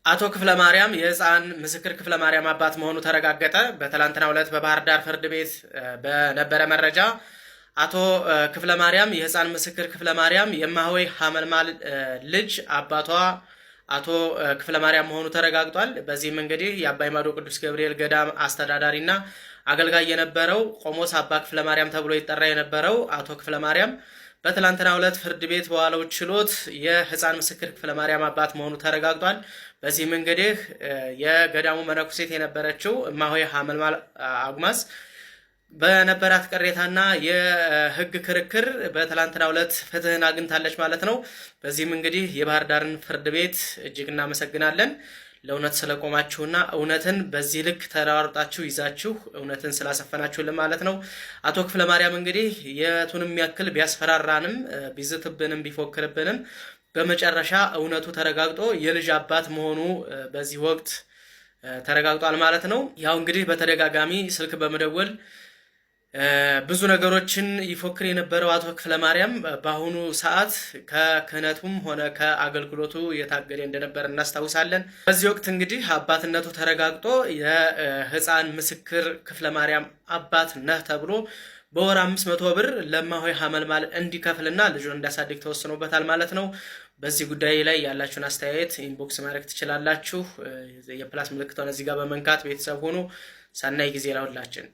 አቶ ክፍለ ማርያም የህፃን ምስክር ክፍለ ማርያም አባት መሆኑ ተረጋገጠ። በትላንትናው ዕለት በባህር ዳር ፍርድ ቤት በነበረ መረጃ አቶ ክፍለ ማርያም የህፃን ምስክር ክፍለ ማርያም የማሆይ ሀመልማል ልጅ አባቷ አቶ ክፍለ ማርያም መሆኑ ተረጋግጧል። በዚህም እንግዲህ የአባይ ማዶ ቅዱስ ገብርኤል ገዳም አስተዳዳሪና አገልጋይ የነበረው ቆሞስ አባ ክፍለ ማርያም ተብሎ ይጠራ የነበረው አቶ ክፍለ ማርያም በትላንትናው ዕለት ፍርድ ቤት በዋለው ችሎት የህፃን ምስክር ክፍለ ማርያም አባት መሆኑ ተረጋግጧል። በዚህም እንግዲህ የገዳሙ መነኩሴት የነበረችው እማሆይ ሀመልማል አጉማስ በነበራት ቅሬታና የህግ ክርክር በትላንትናው ዕለት ፍትህን አግኝታለች ማለት ነው። በዚህም እንግዲህ የባህር ዳርን ፍርድ ቤት እጅግ እናመሰግናለን። ለእውነት ስለቆማችሁና እውነትን በዚህ ልክ ተሯሩጣችሁ ይዛችሁ እውነትን ስላሰፈናችሁልን ማለት ነው። አቶ ክፍለ ማርያም እንግዲህ የቱንም ያክል ቢያስፈራራንም ቢዝትብንም ቢፎክርብንም በመጨረሻ እውነቱ ተረጋግጦ የልጅ አባት መሆኑ በዚህ ወቅት ተረጋግጧል ማለት ነው። ያው እንግዲህ በተደጋጋሚ ስልክ በመደወል ብዙ ነገሮችን ይፎክር የነበረው አቶ ክፍለ ማርያም በአሁኑ ሰዓት ከክህነቱም ሆነ ከአገልግሎቱ የታገደ እንደነበር እናስታውሳለን። በዚህ ወቅት እንግዲህ አባትነቱ ተረጋግጦ የህፃን ምስክር ክፍለ ማርያም አባት ነህ ተብሎ በወር 500 ብር ለማሆይ ሀመልማል እንዲከፍልና ልጁን እንዲያሳድግ ተወስኖበታል ማለት ነው። በዚህ ጉዳይ ላይ ያላችሁን አስተያየት inbox ማድረግ ትችላላችሁ። የ plus ምልክቷን እዚህ ጋር በመንካት ቤተሰብ ሆኑ። ሰናይ ጊዜ ለሁላችን።